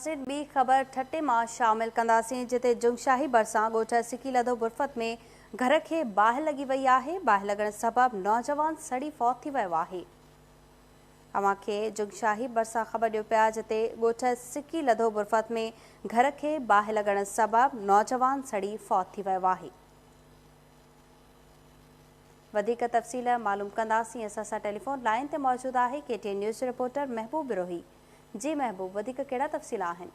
ناظرين ٻي خبر ٺٽي مان شامل ڪنداسين جتي جنگشاهي ڀرسان ڳوٺ سڪي لڌو برفت ۾ گهر کي باهه لڳي وئي آهي، باهه لڳڻ سبب نوجوان سڙي فوت ٿي ويو آهي. اوهان کي جنگشاهي ڀرسان خبر ڏيون پيا جتي ڳوٺ سڪي لڌو برفت ۾ گهر کي باهه لڳڻ سبب نوجوان سڙي فوت ٿي ويو آهي. وڌيڪ تفصيل معلوم ڪنداسين اسان سان ٽيليفون لائين تي موجود آهي ڪي ٽي اين نيوز جو رپورٽر محبوب بروهي. جي محبوب وڌيڪ ڪهڙا تفصيل آهن؟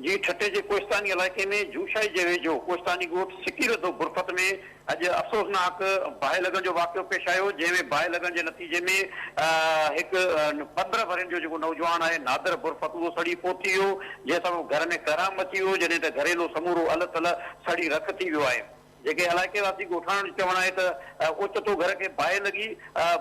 جي ٺٽي جي ڪوهستاني علائقي ۾ جوشاهي جي ويجهو ڪوهستاني ڳوٺ سڪيرڌو برفت ۾ اڄ افسوسناڪ باهه لڳڻ جو واقعو پيش آيو جنهن ۾ باهه لڳڻ جي نتيجي ۾ هڪ 15 ورهين جو جيڪو نوجوان آهي نادر برفت اهو سڙي فوت ٿي ويو جنهن سبب گهر ۾ ڪهرام مچي ويو جڏهن ته گهريلو سمورو ال ٿل سڙي رک ٿي ويو آهي. جيڪي علائقي واسي ڳوٺاڻن جو چوڻ آهي ته اوچتو گهر کي باهه لڳي،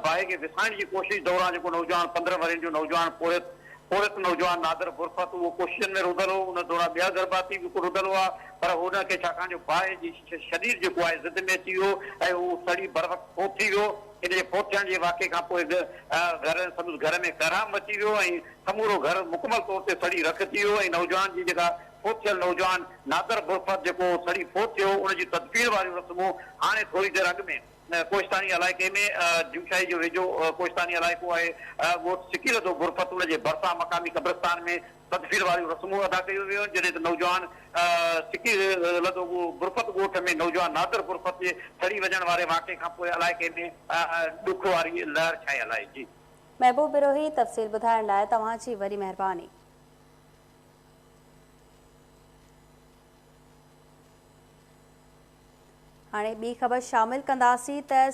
باهه کي وسائڻ جي ڪوشش دوران جيڪو نوجوان 15 ورهين جو نوجوان پورهيت پورهيت نوجوان نادر برفت اهو ڪوششن ۾ رڌل هو ان دوران ٻيا گهر ڀاتي به رڌل هئا پر هن کي ڇاڪاڻ جو باهه جي شديد جيڪو آهي ضد ۾ اچي ويو ۽ هو سڙي بروقت فوت ٿي ويو ان جي فوت ٿيڻ جي واقعي کان پوء گهر سندس گهر ۾ ڪهرام مچي ويو ۽ سمورو گهر مڪمل طور تي سڙي رک ٿي ويو ۽ نوجوان جي جيڪا فوت ٿيل نوجوان نادر برفت جيڪو سڙي فوت ٿيو ان جي تدفين واريون رسمون هاڻي ٿوري دير اڳ ۾ ڪوهستاني علائقي ۾ جوشاهي جو ويجهو ڪوهستاني علائقو آهي ڳوٺ سڪيلڌو برفت ان جي ڀرسان مقامي قبرستان ۾ تدفين واريون رسمون ادا ڪيون ويون آهن جڏهن ته نوجوان سڪيلڌو برفت ڳوٺ ۾ نوجوان نادر برفت جي سڙي وڃڻ واري واقعي کانپوء علائقي ۾ ڏک واري لهر ڇانيل آهي جي. محبوب بروهي تفصيل ٻڌائڻ لاء توهان جي وڏي مهرباني. هاڻي ٻي خبر شامل ڪنداسين ته.